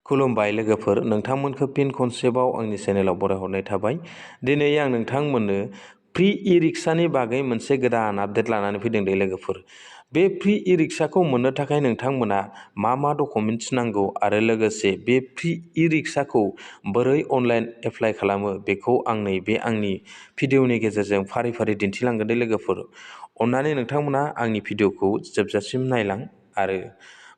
खुलुमबाय लोगोफोर, नोंथांमोनखौ फिन खनसेबाव आंनि चेनेलाव बरायहरनाय थाबाय। दिनै आं नोंथांमोननो फ्रि इ-रिक्सानि बागै मोनसे गोदान आपडेट लानानै फैदों दे लोगोफोर। बे फ्रि इ-रिक्साखौ मोननो थाखाय नोंथांमोना मा डकुमेन्ट्स नांगौ आरो लोगोसे बे फ्रि इ-रिक्साखौ बोरै अनलाइन एप्लाइ खालामो बेखौ आं नैबे आंनि भिडिअनि गेजेरजों फारि फारि दिन्थिलांगोन दे लोगोफोर। अन्नानै नोंथांमोना आंनि भिडिअखौ जोबजासिम नायलां आरो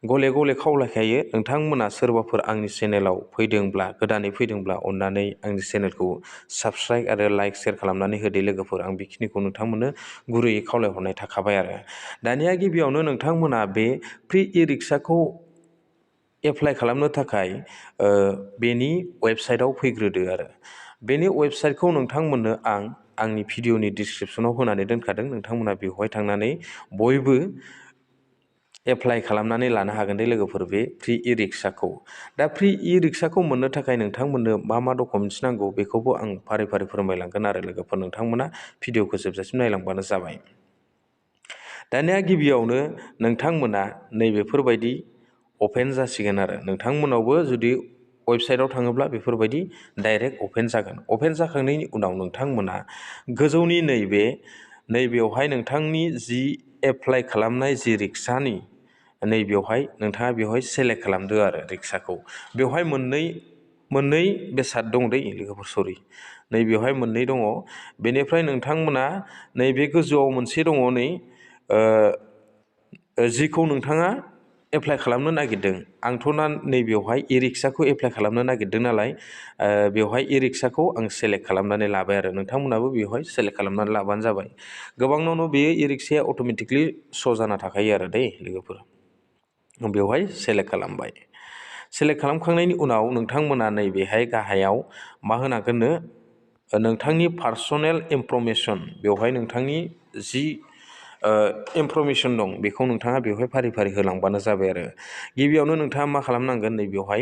गले गले खावलायखायो नोंथांमोना सोरबाफोर आंनि चेनेलाव फैदोंब्ला गोदानै फैदोंब्ला अन्नानै आंनि चेनेलखौ साबस्क्राइब आरो लाइक शेयार खालामनानै होदो लोगोफोर। आं बेखिनिखौ नोंथांमोननो गुरैयै खावलायहरनाय थाखाबाय आरो। दानिया गिबियावनो नोंथांमोना बे फ्रि इ-रिक्साखौ एप्लाइ खालामनो थाखाय बेनि वेबसाइटआव फैग्रोदो आरो। बेनि वेबसाइटखौ नोंथांमोननो आं आंनि भिडिअनि डिसक्रिपसनाव होनानै दोनखादों। नोंथांमोना बेवहाय थांनानै बयबो एप्लाइ खालामनानै लानो हागोन दे लोगोफोर बे फ्रि इ-रिक्साखौ। दा फ्रि इ-रिक्साखौ मोननो थाखाय नोंथांमोननो मा डकुमेन्ट्स नांगौ बेखौबो आं फारि फारि फोरमायलांगोन आरो लोगोफोर। नोंथांमोना भिडिअखौ जोबजासिम नायलांबानो जाबाय। दानिया गिबियावनो नोंथांमोना नैबेफोरबायदि अपेन जासिगोन आरो। नोंथांमोनावबो जुदि वेबसाइटआव थाङोब्ला बेफोरबायदि डाइरेक्ट अपेन जागोन। अपेन जाखांनायनि उनाव नोंथांमोना गोजौनि नैबेयावहाय नोंथांनि जि एप्लाइ खालामनाय जि रिक्सानि नैबेयावहाय नोंथाङा बेवहाय सेलेक्ट खालामदो आरो रिक्साखौ। बेवहाय मोननै बेसाद दं दै लोगोफोर, नैबेयावहाय मोननै दङ। बेनिफ्राय नोंथांमोना नैबे गोजौआव मोनसे दङ जिखौ नोंथाङा एप्लाइ खालामनो नागिरदों। आंथ' नैबेयावहाय इ-रिक्साखौ एप्लाइ खालामनो नागिरदों नालाय बेवहाय इ-रिक्साखौ आं सेलेक्ट खालामनानै लाबाय आरो। नोंथांमोनाबो बेवहाय सेलेक्ट खालामनानै लाबानो जाबाय। गोबांनावनो बेयो इ-रिक्साया अट'मेटिकलि श' जाना थाखायो आरो दै लोगोफोर। बेवहाय सेलेक्ट खालामबाय। सेलेक्ट खालामखांनायनि उनाव नोंथांमोना नैबेहाय गाहायाव मा होनांगोननो नोंथांनि पार्सनेल इनफरमेसन, बेवहाय नोंथांनि जि इनफरमेसन दं बेखौ नोंथाङा बेवहाय फारि फारि होलांबानो जाबाय आरो। गिबियावनो नोंथाङा मा खालामनांगोन, नैबेवहाय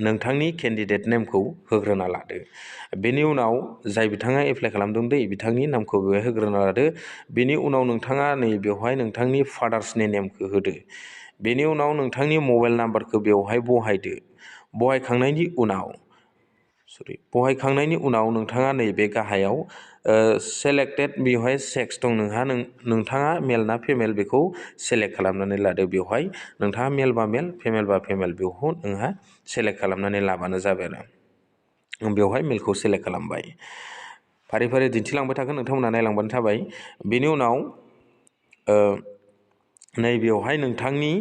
नोंथांनि केन्डिडेट नेमखौ होग्रोना लादो। बेनि उनाव जाय बिथाङा एप्लाइ खालामदों दै बिथांनि नामखौ बेवहाय होग्रोना लादो। बेनि उनाव नोंथाङा नैबेवहाय नोंथांनि फादार्सनि नेमखौ होदो। बेनि उनाव नोंथांनि मबाइल नाम्बारखौ बेवहाय बहायदो। बहायखांनायनि उनाव नोंथाङा नैबे गाहायाव सेलेक्टेड बेवहाय सेक्स दं नोंथाङा मेल ना फिमेल बेखौ सेलेक्ट खालामनानै लादो। बेवहाय नोंथाङा मेल बा मेल, फिमेल बा फिमेल बेखौ नोंहा सेलेक्ट खालामनानै लाबानो जाबाय आरो। बेवहाय मेलखौ सेलेक्ट खालामबाय। फारि फारि दिन्थिलांबाय थागोन, नोंथांमोना नायलांबानो थाबाय। बेनि उनाव नैबेयावहाय नोंथांनि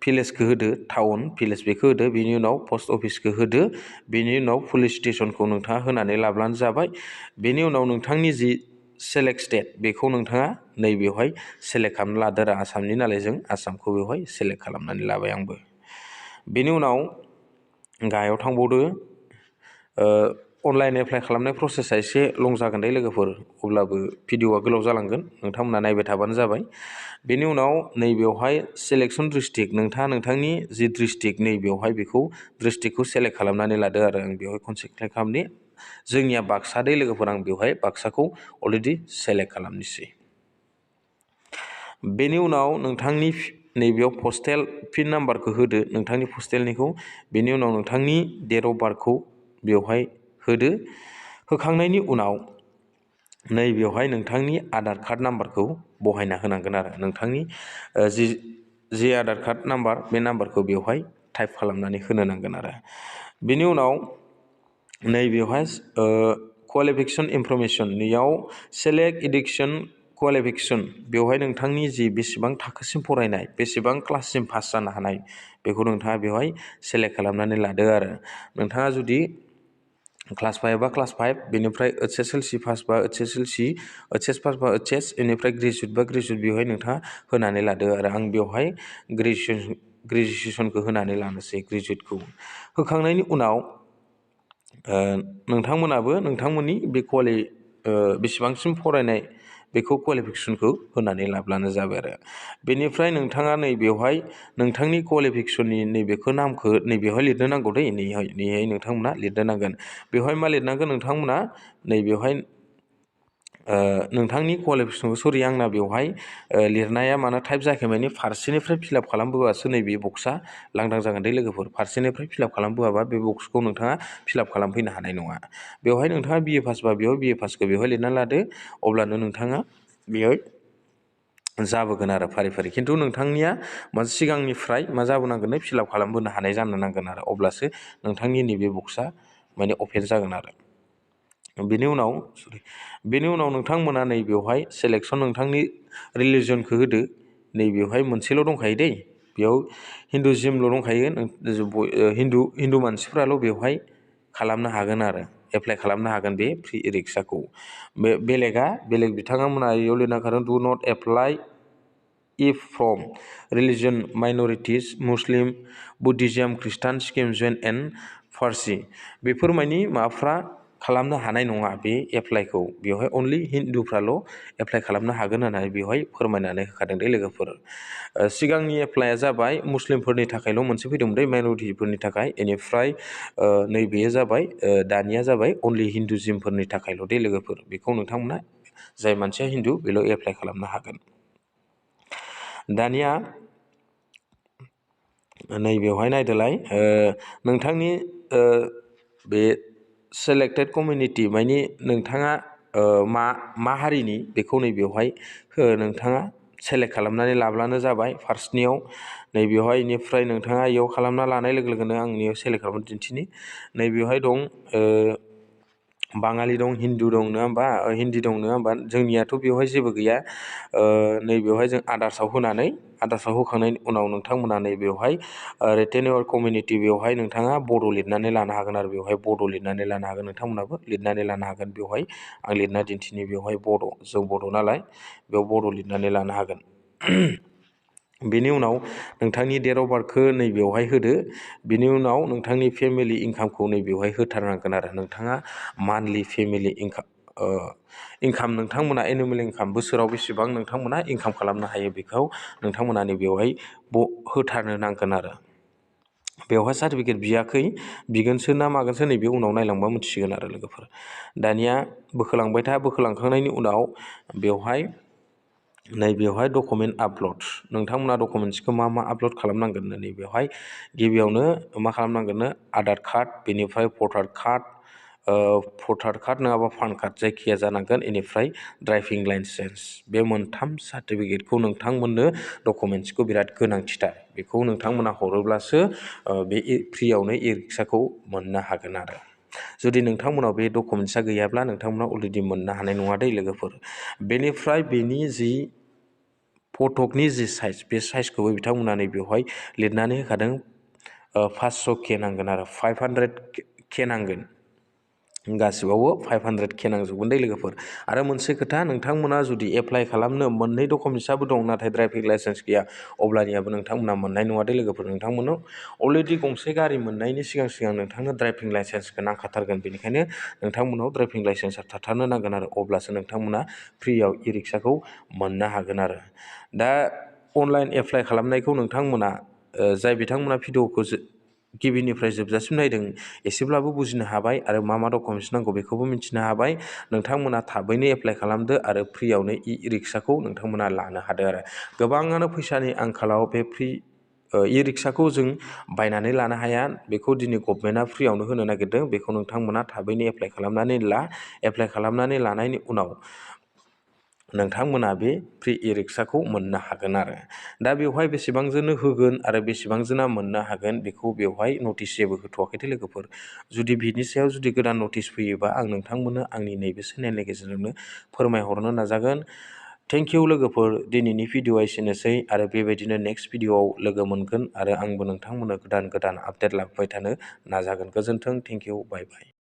भिलेजखौ होदो, टाउन भिलेज बेखौ होदो। बेनि उनाव पस्ट अफिसखौ होदो। बेनि उनाव पुलिस स्टेसनखौ नोंथाङा होनानै लाब्लानो जाबाय। बेनि उनाव नोंथांनि जि सेलेक्ट स्टेट बेखौ नोंथाङा नैबेवहाय सेलेक्ट खालामना लादो आरो। आसामनि नालाय जों आसामखौ बेवहाय सेलेक्ट खालामनानै लाबाय आंबो। बेनि उनाव गाहायाव थांबावदो। अनलाइन एप्लाइ खालामनाय प्रसेसा एसे लं जागोन दे लोगोफोर, अब्लाबो भिडिअआ गोलाव जालांगोन, नोंथांमोना नायबाय थाबानो जाबाय। बेनि उनाव नैबेयावहाय सिलेक्सन डिस्ट्रिक्ट, नोंथाङा नोंथांनि जि डिस्ट्रिक्ट नैबेयावहाय बेखौ डिस्ट्रिक्टखौ सेलेक्ट खालामनानै लादो आरो। आं बेवहाय खनसे क्लिक खालामनि। जोंनिया बाक्सा दै लोगोफोर, आं बेवहाय बाक्साखौ अलरेडि सेलेक्ट खालामनोसै। बेनि उनाव नोंथांनि नैबेयाव पस्टेल पिन नाम्बारखौ होदो, नोंथांनि पस्टेलनिखौ। बेनि उनाव नोंथांनि डेट अफ बार्थखौ बेवहाय होदो। होखांनायनि उनाव नैबेयावहाय नोंथांनि आधार कार्ड नाम्बारखौ बहायना होनांगोन आरो। नोंथांनि जि आधार कार्ड नाम्बार बे नाम्बारखौ बेवहाय टाइप खालामनानै होनो नांगोन आरो। बेनि उनाव नैबेयावहाय क्वालिफिकेसन इनफरमेसन, नैयाव सेलेक्ट इडुकेसन क्वालिफिकेसन, बेवहाय नोंथांनि जि बेसेबां थाखोसिम फरायनाय, बेसेबां क्लाससिम पास जानो हानाय बेखौ नोंथाङा बेवहाय सेलेक्ट खालामनानै लादो आरो। नोंथाङा जुदि क्लास 5 बा क्लास 5, बेनिफ्राय HSLC पास बा HSLC, HS पास बा HS, बेनिफ्राय ग्रेजुवेट बा ग्रेजुवेट बेवहाय नोंथाङा होनानै लादो आरो। आं बेवहाय ग्रेजुवेसनखौ होनानै लानोसै, ग्रेजुवेटखौ। होखांनायनि उनाव नोंथांमोनाबो नोंथांमोननि बे बेसेबांसिम फरायनाय बेखौ क्वालिफिकेसनखौ होनानै लाब्लानो जाबाय आरो। बेनिफ्राय नोंथाङा नैबेवहाय नोंथांनि क्वालिफिकेसननि नैबेखौ नामखौ नैबेवहाय लिरनो नांगौ दै, नैहाय नोंथांमोना लिरनो नांगोन। बेवहाय मा लिरनांगोन नोंथांमोना, नैबेवहाय नोंथांनि कुवालिफिकेसनखौ सरि आंना बेवहाय लिरनाया मानो टाइप जायाखै माने फारसेनिफ्राय फिलआप खालामबोआसो नैबे बक्सआ लांदां जागोन दे लोगोफोर। फारसेनिफ्राय फिलआप खालामबोआबा बे बक्सखौ नोंथाङा फिलआप खालामफैनो हानाय नङा। बेवहाय नोंथाङा बिए पासबा बेयाव बिए पासखौ बेवहाय लिरना लादो, अब्लानो नोंथाङा बेयाव जाबोगोन आरो फारि फारि। खिन्थु नोंथांनिया सिगांनिफ्राय मा जाबोनांगोन फिलआप खालामबोनो हानाय जानो नांगोन आरो, अब्लासो नोंथांनि नैबे बक्सआ माने अपेन जागोन आरो। बेनि उनाव नोंथांमोना नैबेवहाय सेलेक्सन नोंथांनि रिलिजनखौ होदो। नैबेवहाय मोनसेल' दंखायो दै, बेयाव हिन्दुइज्मल' दंखायो। हिन्दु मानसिफ्राल' बेवहाय खालामनो हागोन आरो एप्लाइ खालामनो हागोन बे फ्रि इ रिक्साखौ। बेलेग बिथांमोना बेयाव लिरना होखादों do not apply if from religion minorities Muslim Buddhism Christian Sikhism Jain and Parsi. बेफोर मानि माबाफ्रा खालामनो हानाय नङा बे एप्लाइखौ। बेवहाय अनलि हिन्दुफ्राल' एप्लाइ खालामनो हागोन होननानै बेवहाय फोरमायनानै होखादों दे लोगोफोर। सिगांनि एप्लाइआ जाबाय मुस्लिमफोरनि थाखायल' मोनसे फैदोंमोन दे, माइन'रिटिफोरनि थाखाय। बेनिफ्राय नैबेयो जाबाय दानिया जाबाय अनलि हिन्दुइज्मफोरनि थाखायल' दे लोगोफोर। बेखौ नोंथांमोना जाय मानसिया हिन्दु बेल' एप्लाइ खालामनो हागोन। दानिया नैबेवहाय नायदोलाय नोंथांनि बे सेलेक्टेड कमिउनिटि मानि नोंथाङा मा हारिनि बेखौ नैबेवहाय नोंथाङा सेलेक्ट खालामनानै लाब्लानो जाबाय फार्स्टनियाव। नैबेवहाय बेनिफ्राय नोंथाङा इयाव खालामना लानाय लोगो लोगोनो आंनियाव सेलेक्ट खालामनानै दिन्थिनि। नैबेवहाय दं बाङालि दं, हिन्दु दं नङा होमबा, हिन्दी दं नङा होमबा। जोंनियाथ' बेवहाय जेबो गैया। नैबेवहाय जों आदार्सआव होखांनायनि उनाव नोंथांमोना नैबेवहाय रिटेन इउर कमिउनिटि बेवहाय नोंथाङा बड' लिरनानै लानो हागोन आरो बेवहाय बड' लिरनानै लानो हागोन। नोंथांमोनाबो लिरनानै लानो हागोन। बेवहाय आं लिरना दिन्थिनि, बेवहाय बड', जों बड' नालाय बेयाव बड' लिरनानै लानो हागोन। बेनि उनाव नोंथांनि डेट अफ बार्थखौ नैबेवहाय होदो। बेनि उनाव नोंथांनि फेमिलि इनकामखौ नैबेवहाय होथारनांगोन आरो। नोंथाङा मान्थलि फेमिलि इनकाम नोंथांमोना एनुवेल इनकाम बोसोराव बेसेबां नोंथांमोना इनकाम खालामनो हायो बेखौ नोंथांमोना नैबेवहाय होथारनो नांगोन आरो। बेवहाय सार्टिफिकेट बियाखै, बिगोनसो ना मागोनसो नैबे उनाव नायलांबा मिथिसिगोन आरो लोगोफोर। दानिया बोखोलांबाय था, बोखोलांखांनायनि उनाव नैबेवहाय डकुमेन्ट आपल'ड। नोंथांमोना डकुमेन्ट्सखौ मा आपल'ड खालामनांगोन नैबेवहाय गिबियावनो मा खालामनांगोननो आधार कार्ड, बेनिफ्राय भटार कार्ड नङाबा पान कार्ड जायखिया जानांगोन। बेनिफ्राय ड्राइभिं लाइसेन्स। बे मोनथाम सार्टिफिकेटखौ नोंथांमोननो डकुमेन्ट्सखौ बिराद गोनांथिथार। बेखौ नोंथांमोना हरोब्लासो बे फ्रियावनो इ रिक्साखौ मोननो हागोन आरो। जुदि नोंथांमोनाव बे डकुमेन्ट्सआ गैयाब्ला नोंथांमोना अलरेडि मोननो हानाय नङा दै लोगोफोर। बेनिफ्राय बेनि जि फटकनि जि साइज, बे साइजखौबो बिथांमोना नैबेवहाय लिरनानै होखादों 500K नांगोन आरो 500K नांगोन। गासिबावबो 500K नांजोबगोन दै लोगोफोर। आरो मोनसे खोथा, नोंथांमोना जुदि एप्लाइ खालामनो मोननै डकुमेन्ट्सआबो दं नाथाय ड्राइभिं लाइसेन्स गैया, अब्लानियाबो नोंथांमोना मोननाय नङा दै लोगोफोर। नोंथांमोनाव अलरेडि गंसे गारि मोननायनि सिगां नोंथांनो ड्राइभिं लाइसेन्सखौ नांखाथारगोन। बेनिखायनो नोंथांमोनाव ड्राइभिं लाइसेन्सआ थाथारनो नांगोन आरो, अब्लासो नोंथांमोना फ्रियाव इ रिक्साखौ मोननो हागोन आरो। दा अनलाइन एप्लाइ खालामनायखौ नोंथांमोना जाय बिथांमोना भिडिअखौ गिबिनिफ्राय जोबजासिम नायदों एसेब्लाबो बुजिनो हाबाय आरो मा डकुमेन्ट्स नांगौ बेखौबो मिथिनो हाबाय। नोंथांमोना थाबैनो एप्लाइ खालामदो आरो फ्रियावनो इ रिक्साखौ नोंथांमोना लानो हादो आरो। गोबाङानो फैसानि आंखालाव बे फ्रि इ रिक्साखौ जों बायनानै लानो हाया। बेखौ दिनै गभर्नमेन्टआ फ्रियावनो होनो नागिरदों। बेखौ नोंथांमोना थाबैनो एप्लाइ खालामनानै एप्लाइ खालामनानै लानायनि उनाव नोंथांमोना बे फ्रि इ रिक्साखौ मोननो हागोन आरो। दा बेवहाय बेसेबांजोंनो होगोन आरो बेसेबांजोंना मोननो हागोन बेखौ बेवहाय नटिस जेबो होथ'वाखै लोगोफोर। जुदि बिनि सायाव गोदान नटिस फैयोबा आं नोंथांमोननो आंनि नैबे चेनेलनि गेजेरजोंनो फोरमायहरनो नाजागोन। थेंक इउ लोगोफोर, दिनैनि भिडिअआ एसेनोसै आरो बेबायदिनो नेक्स्ट भिडिअआव लोगो मोनगोन आरो आंबो नोंथांमोननो गोदान आपडेट लाबोबाय थानो नाजागोन। गोजोन्थों, थेंक इउ, बाय बाय।